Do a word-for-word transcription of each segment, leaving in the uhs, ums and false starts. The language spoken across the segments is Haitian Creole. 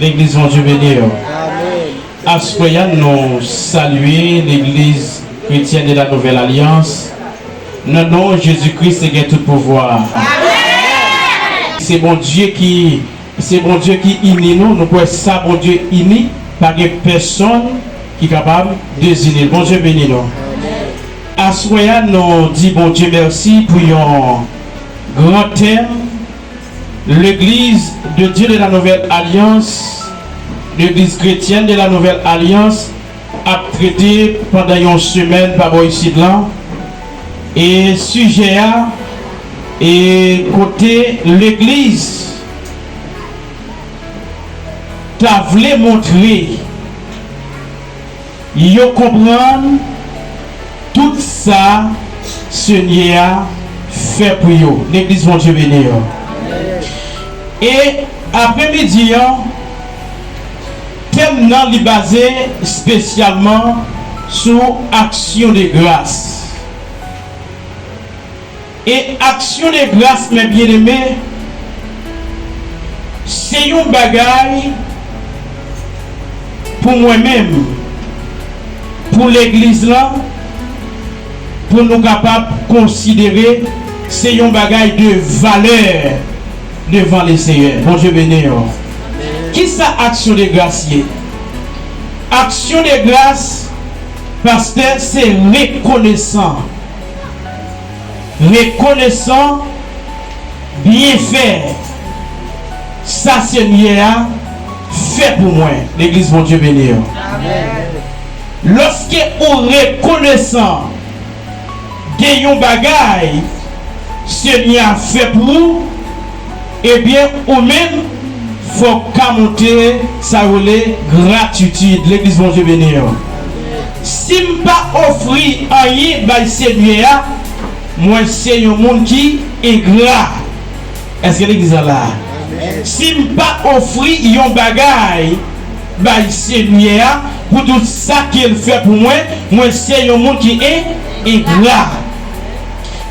Legliz Bondye beni yo. Aswè a, nou salye Legliz Kretyèn de la Nouvelle Alliance. Nan non Jezi Kris ki gen tout pouvwa. Se Bondye ki, se Bondye ki ini nou. Nou kwè sa Bondye ini, pa gen pèsonn ki kapab dezini l. Bondye beni nou. Aswè a, nou di Bondye mèsi pou yon gran tèm. L'Église de Dieu de la Nouvelle Alliance, Legliz Kretyèn de la Nouvelle Alliance, ap trete pandan yon semèn pa bò isit lan. E sijè a, e kote legliz ta vle montre yo konprann tout sa Senyè a fè pou yo. Legliz Bondye beni yo. E apremidi an, tèm nan li baze espesyalman sou aksyon de gras. E aksyon de gras, mes bien-aimés, se yon bagay pou mwen menm, pou legliz lan, pou nou kapab konsidere se yon bagay de valè devan Leseyè. Bondye beni yo. Kisa aksyon de gras ye? Aksyon de gras, pastè, se rekonesan. Rekonesan byenfè sa Senyè a fè pou mwen. Legliz Bondye beni yo. Lòske ou rekonesan de yon bagay Senyè a fè pou ou, ebyen, ou menm, fò w ka montre sa yo rele gratitid. Legliz Bondye beni yo. Si m pa ofri anyen bay Senyè a, mwen se yon moun ki engra. Èske legliz la la? Si m pa ofri yon bagay bay Senyè a pou tout sa ke l fè pou mwen, mwen se yon moun ki en-, engra.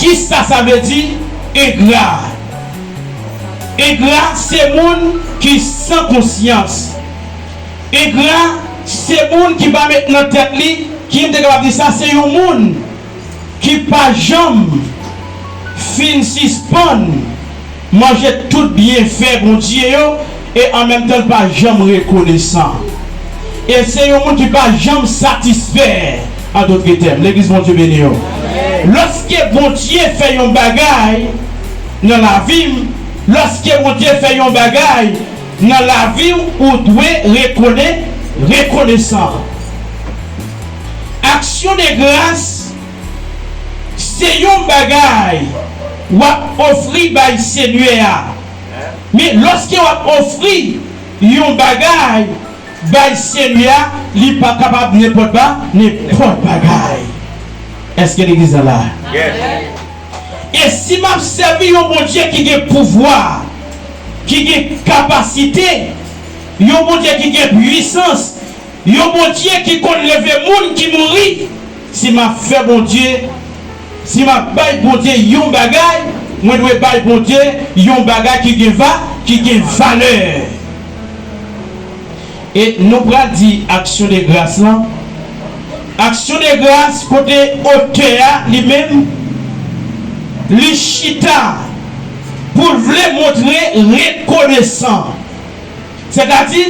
Kisa sa vle di, engra? Engra se moun ki san konsyans. Engra se moun ki pa met nan tèt li, ki m te kapab di sa, se yon moun ki pa janm fin sispann manje tout byenfè Bondye yo, e an menm tan l pa janm rekonesan. E se yon moun ki pa janm satisfè, an dòt tèm. Legliz Bondye beni yo. Lòske Bondye fè yon bagay nan lavi m, lòske Bondye fè yon bagay nan lavi w, ou dwe rekone-, rekonesan. Aksyon de gras se yon bagay w ap ofri bay Senyè a. Men lòske w ap ofri yon bagay bay Senyè a, li pa kapab nenpòt ba-, nenpòt bagay. Èske legliz la la? E si m ap sèvi yon Bondye ki gen pouvwa, ki gen kapasite, yon Bondye ki gen pwisans, yon Bondye ki konn leve moun ki mouri, si m ap fè Bondye, si m ap bay Bondye yon bagay, mwen dwe bay Bondye yon bagay ki gen va-, ki gen valè. E nou pral di aksyon de gras lan. Aksyon de gras kote otè a li menm, li chita pou l vle montre rekonesan. Sètadi,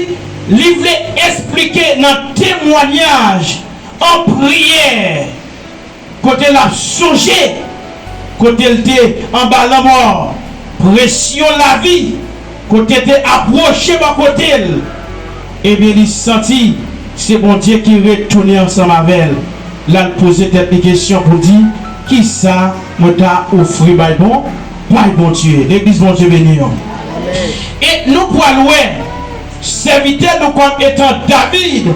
li vle esplike nan temwayaj, an priyè, kote l ap sonje, kote l te anba lanmò, presyon lavi, kote te apwoche bò kote l, ebyen, li santi se Bondye ki retounen ansanm avè l. L al poze tèt li kesyon pou l di, "Kisa mwen ta ofri bay Bon, bay Bondye?" Legliz Bondye beni yo. E nou pral wè sèvitè nou kòm etan David,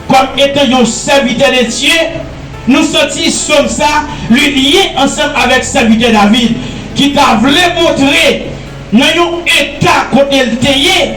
kòm etan yon sèvitè de Dye, nou santi sòm sa, li lye ansanm avèk sèvitè David, ki ta vle montre nan yon eta kote l te ye,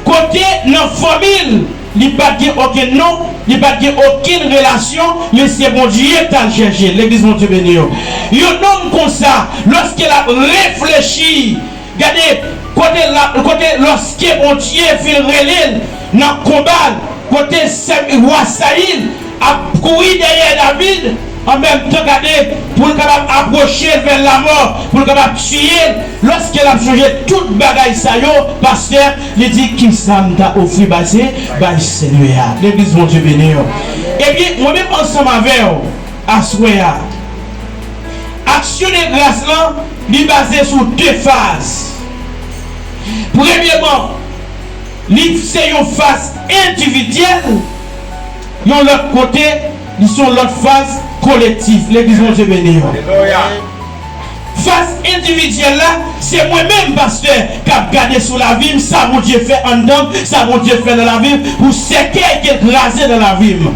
kote nan fanmi l, li pa t gen okenn non, li pa t gen okenn relasyon, men se Bondye k t al chèche l. Legliz Bondye beni yo. Yon nonm konsa, lòske l ap reflechi, gade, Kote la, kote lòske Bondye fin rele l nan konba l, kote sè wa Sayil ap kouri dèyè David, an menm tan gade, pou l kapab apwoche l vè lamò, pou l kapab tiye l, lòske l ap sonje tout bagay sa yo, pastè, li di, "Kisa m ta ofri bay se, bay Senyè a?" Legliz Bondye beni yo. Ebyen, mwen menm ansanm avè w, aswè a, aksyon de gras lan, li baze sou de faz. Premyeman, li se yon faz endividyèl, yon lòt kote, li se yon lòt faz kolektif. Legliz Bondye beni yo. Faz endividyèl la, se mwen menm, pastè, k ap gade sou lavi m, sa Bondye fè anndan m, sa Bondye fè nan lavi m, pou sèkèy ke l kraze nan lavi m.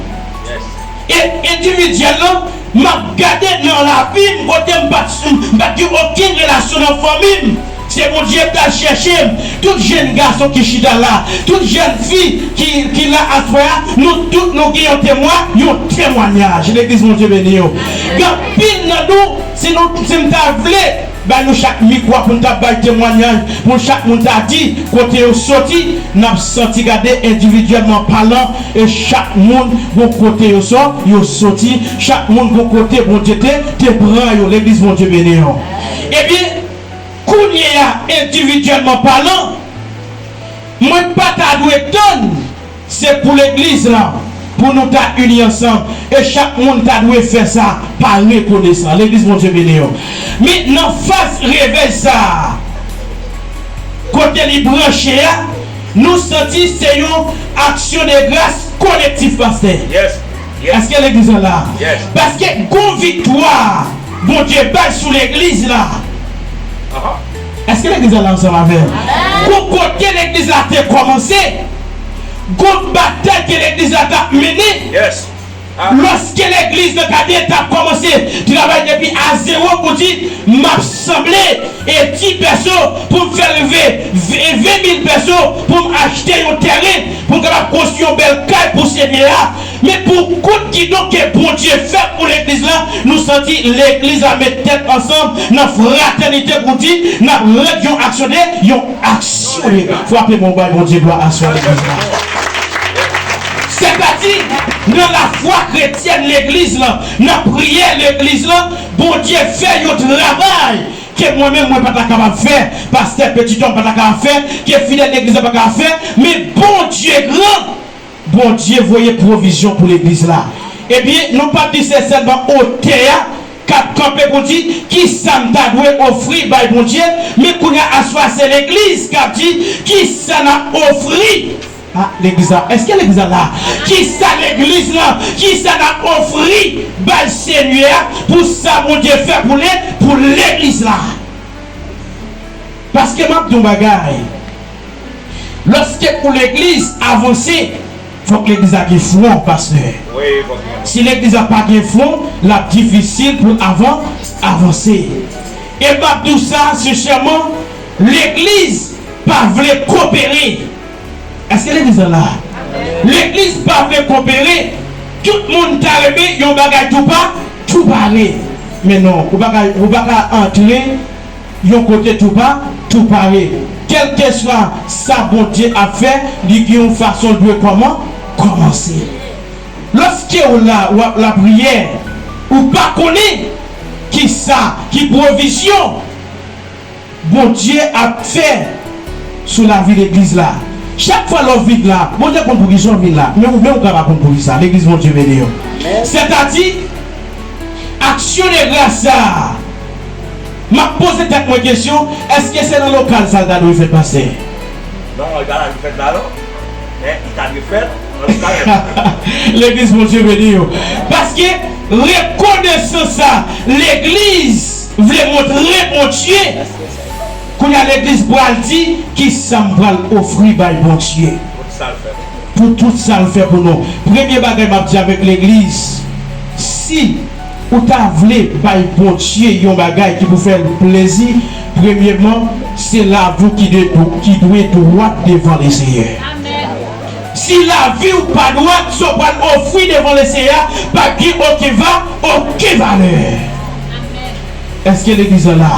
E endividyèl lan, m ap gade nan lavi m, kote m pa t, m pa t gen okenn relasyon nan fanmi m. Se Bondye k t al chèche m. Tout jèn gason ki chita la, tout jèn fi ki, ki la aswè a, nou tout nou gen yon temwa, yon temwanyaj. Legliz Bondye beni yo. Gen anpil nan nou, si nou, si m ta vle, bay nou chak mikwo pou n ta bay temwanyaj, pou chak moun ta di kote yo soti, n ap santi gade endividyèlman palan, e chak moun gon kote yo sò, yo soti, chak moun gon kote Bondye te, te pran yo, legliz Bondye beni yo. Ebyen, kounye a, endividyèlman palan, mwen pa ta dwe tann se pou legliz la, pou nou ta ini ansanm, e chak moun ta dwe fè sa pa rekonesan. Legliz Bondye beni yo. Men nan faz revèy sa a, kote li branche a, nou santi se yon aksyon de gras kolektif, pastè. Yes. Yes. Èske legliz la la? Yes. Paske gon viktwa Bondye bay sou legliz la. Aha. Èske legliz la la ansanm avè m? Gon kote legliz la te kòmanse, gon batay ke legliz la t ap mennen. Yes. Ah. Lòske legliz nan Kaden t ap kòmanse travay depi a zewo pou di, "M ap sanble e di pèso pou m fè rive ven, ven mil pèso pou m achte yon tèren, pou m kapab konstwi yon bèl kay pou Senyè a." Men pou kout kidonk ke Bondye fè pou legliz la, nou santi legliz la met tèt ansanm nan fratènite pou di, "N ap rann yon aksyon de, yon aksyon de." Frape men w bay Bondye glwa aswè legliz la. Sètadi, nan lafwa kretyèn legliz la, nan priyè legliz la, Bondye fè yon travay ke mwen menm mwen pa ta kapab fè, pastè Petitòm pa ta kapab fè, ke fidèl legliz la pa kapab fè, men Bondye gran, Bondye voye pwovizyon pou legliz la. Ebyen, nou p ap di se sèlman otè a k ap kanpe pou di, "Kisa m ta dwe ofri bay Bondye?" Men kounye a, aswè a, se legliz k ap di, "Kisa n ap ofri?" Ah, legliz la, èske legliz la la? Kisa legliz la, kisa n ap ofri bay Senyè a pou sa Bondye fè pou le, pou legliz la? Paske m ap di w bagay. Lòske pou legliz avanse, fòk legliz la gen fwon, pastè. Wi, fòk gen. Si legliz la pa gen fwon, l ap difisil pou l avan, avanse. E m ap di w sa, sensèman, legliz pa vle kopere. Èske legliz la la? Legliz pa vle kopere. Tout moun ta renmen yon bagay tou pa, tou pare. Men non, ou pa ka, ou pa ka antre yon kote tou pa, tou pare. Kèlkeswa sa Bondye ap fè, li gen yon fason l dwe kòman, kòmanse. Lòske w la, w ap lapriyè, ou pa konnen kisa, ki pwovizyon Bondye ap fè sou lavi legliz la. Chak fwa lè w vin la, Bondye konn poukisa w vin la, men ou menm ou ka pa konn poukisa. Legliz Bondye beni yo. Sètadi, aksyon de gras sa a, m ap poze tèt mwen kesyon, èske se nan lokal sa l ta dwe fèt, pastè? Non, li pa ta dwe fèt la, non. Men li ta dwe fèt nan lokal. Legliz Bondye beni yo. Paske rekonesans sa, legliz vle montre Bondye. Kounye a, legliz pral di, "Kisa m pral ofri bay Bondye?" Pou tout sa l fè pou nou. Pou tout sa l fè pou nou. Premye bagay m ap di avèk legliz, si ou ta vle bay Bondye yon bagay ki pou fè l plezi, premyeman, se lavi w ki de-, ki dwe dwat devan Leseyè. Amèn. Si lavi w pa dwat, sa w pral ofri devan Leseyè a p ap gen okenn va-, okenn valè. Amèn. Èske legliz la la?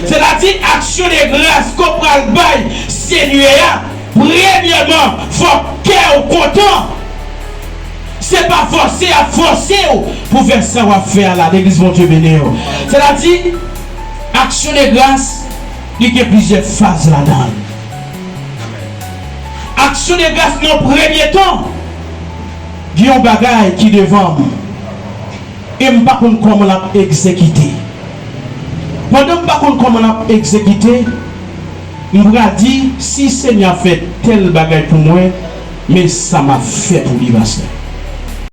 Sètadi, aksyon de gras ke w pral bay Senyè a, premyèman, fòk kè w kontan. Se pa fòse y ap fòse w pou fè sa w ap fè a la. Legliz, Bondye beni w. Sètadi, aksyon de gras, li gen plizyè faz ladan l. Aksyon de gras, nan premye tan, gen yon bagay ki devan m, e m pa konn kòman l ap egzekite. Pandan m pa konn kòman l ap egzekite, m pral di, si Senyè a fè tèl bagay pou mwen, men sa m ap fè pou li, pastè.